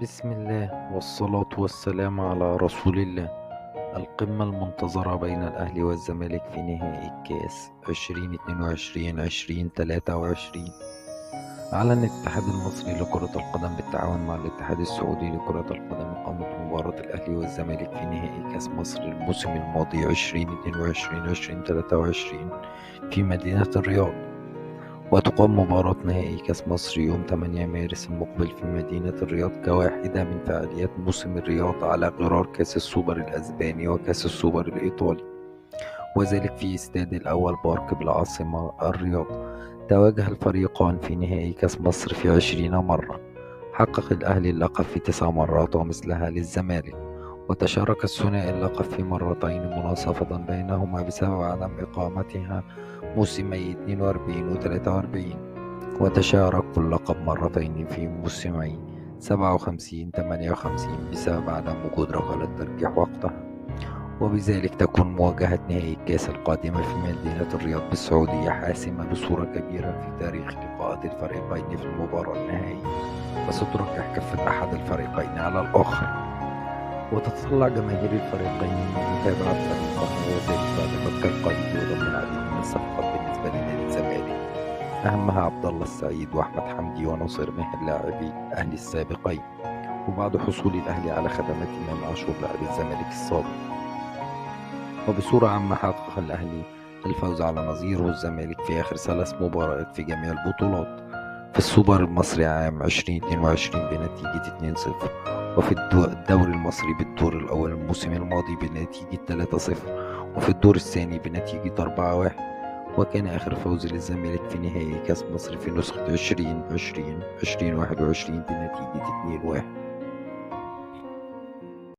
بسم الله والصلاة والسلام على رسول الله. القمة المنتظرة بين الأهلي والزمالك في نهائي الكاس 2022-2023. أعلن الاتحاد المصري لكرة القدم بالتعاون مع الاتحاد السعودي لكرة القدم إقامة مباراة الأهلي والزمالك في نهائي كاس مصر الموسم الماضي 2022-2023 في مدينة الرياض، وتقام مباراة نهائي كاس مصر يوم 8 مارس المقبل في مدينة الرياض كواحدة من فعاليات موسم الرياض على غرار كاس السوبر الأسباني وكاس السوبر الإيطالي، وذلك في استاد الأول بارك بالعاصمة الرياض. تواجه الفريقان في نهائي كاس مصر في 20 مرة، حقق الأهلي اللقب في 9 مرات ومثلها للزمالك، وتشارك الثنائي اللقب في مرتين مناصفة بينهما بسبب عدم إقامتها موسمي 42 و43، وتشاركوا اللقب مرتين في موسمي 57-58 بسبب عدم وجود ركلات ترجيح وقتها. وبذلك تكون مواجهة نهائي الكاس القادمة في مدينة الرياض بالسعودية حاسمة بصورة كبيرة في تاريخ لقاءات الفريقين في المباراة النهائية، وسترجح كفة أحد الفريقين على الآخر. وتتطلع جماهير الفريقين لمتابعة فريقها، وذلك بعد فك القيد وضم العديد من الصفقات بالنسبة لنادي الزمالك، أهمها عبد الله السعيد وأحمد حمدي وناصر ماهر لاعبي الأهلي السابقين، وبعد حصول الأهلي على خدمات إمام عاشور لاعب الزمالك السابق. وبصورة عامة حقق الأهلي الفوز على نظيره الزمالك في آخر 3 مباريات في جميع البطولات، في السوبر المصري عام 2022 بنتيجة 2-0، وفي الدوري المصري بالدور الأول الموسم الماضي بنتيجة 3-0، وفي الدور الثاني بنتيجة 4-1. وكان آخر فوز للزمالك في نهائي كاس مصر في نسخة 2020-2021 بنتيجة 2-1.